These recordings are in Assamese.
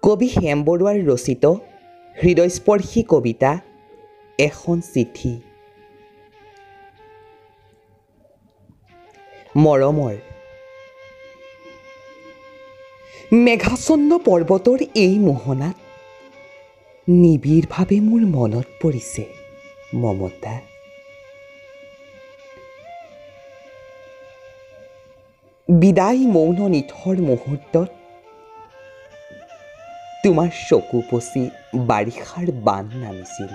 কবি হেম বৰুৱাৰ ৰচিত হৃদয়স্পৰ্শী কবিতা এখন চিঠি। মৰমৰ মেঘাচ্ছন্ন পৰ্বতৰ এই মোহনাত নিবিড়ভাৱে মোৰ মনত পৰিছে মমতা। বিদায় মৌন নিথৰ মুহূৰ্তত তোমাৰ চকু পচি বাৰিষাৰ বান নামিছিল।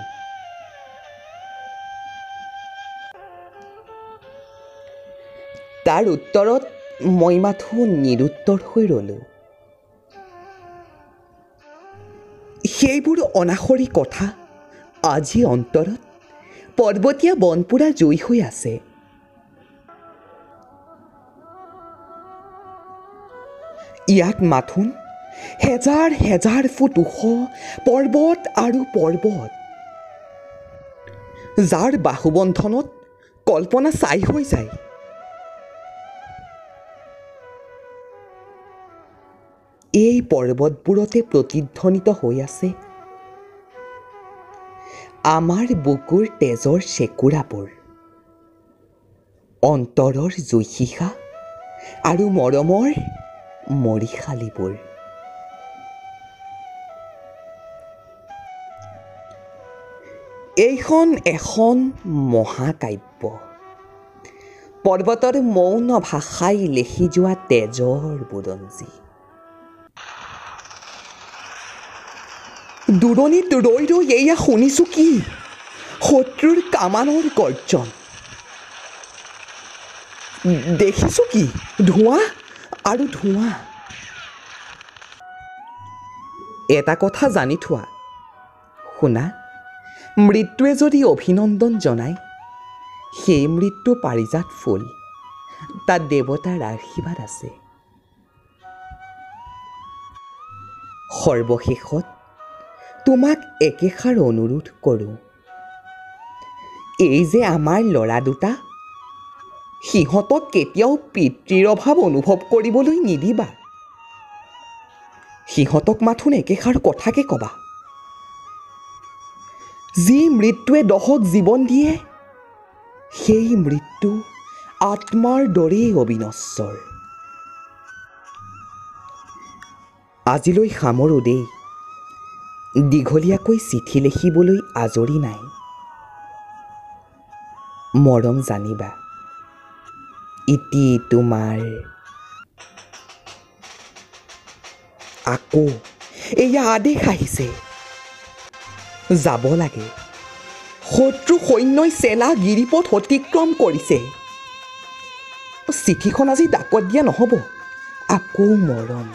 তাৰ উত্তৰত মই মাথো নিৰুত্তৰ হৈ ৰলো। সেইবোৰ অনাসৰী কথা আজি অন্তৰত পৰ্বতীয়া বনপোৰা জুই হৈ আছে। ইয়াত মাথোন হেজাৰ হেজাৰ ফুট ওখ পৰ্বত আৰু পৰ্বত, যাৰ বাহুবন্ধনত কল্পনা ছাই হৈ যায়। এই পৰ্বতবোৰতে প্ৰতিধ্বনিত হৈ আছে আমাৰ বুকুৰ তেজৰ চেকুৰাবোৰ, অন্তৰৰ জুইশিখা আৰু মৰমৰ মৰিশালিবোৰ। এইখন এখন মহাকাব্য, পৰ্বতৰ মৌন ভাষাই লেখি যোৱা তেজৰ বুৰঞ্জী। দূৰণিত ৰৈ ৰৈ এয়া শুনিছো কি শত্ৰুৰ কামানৰ গৰ্জন, দেখিছো কি ধোঁৱা আৰু ধোঁৱা। এটা কথা জানি থোৱা শুনা, মৃত্যুৱে যদি অভিনন্দন জনায়, সেই মৃত্যু পাৰিজাত ফুল, তাত দেৱতাৰ আশীৰ্বাদ আছে। সৰ্বশেষত তোমাক একেষাৰ অনুৰোধ কৰোঁ, এই যে আমাৰ ল'ৰা দুটা, সিহঁতক কেতিয়াও পিতৃৰ অভাৱ অনুভৱ কৰিবলৈ নিদিবা। সিহঁতক মাথোন একেষাৰ কথাকে ক'বা, যি মৃত্যুৱে দহক জীৱন দিয়ে, সেই মৃত্যু আত্মাৰ দৰেই অবিনশ্বৰ। আজিলৈ সামৰোঁ দেই, দীঘলীয়াকৈ চিঠি লিখিবলৈ আজৰি নাই। মৰম জানিবা। ইতি তোমাৰ। আকৌ এয়া আদেশ আহিছে, যাব লাগে। শত্ৰু সৈন্যই চেলা গিৰিপথ অতিক্ৰম কৰিছে। চিঠিখন আজি ডাকত দিয়া নহ'ব। আকৌ মৰম।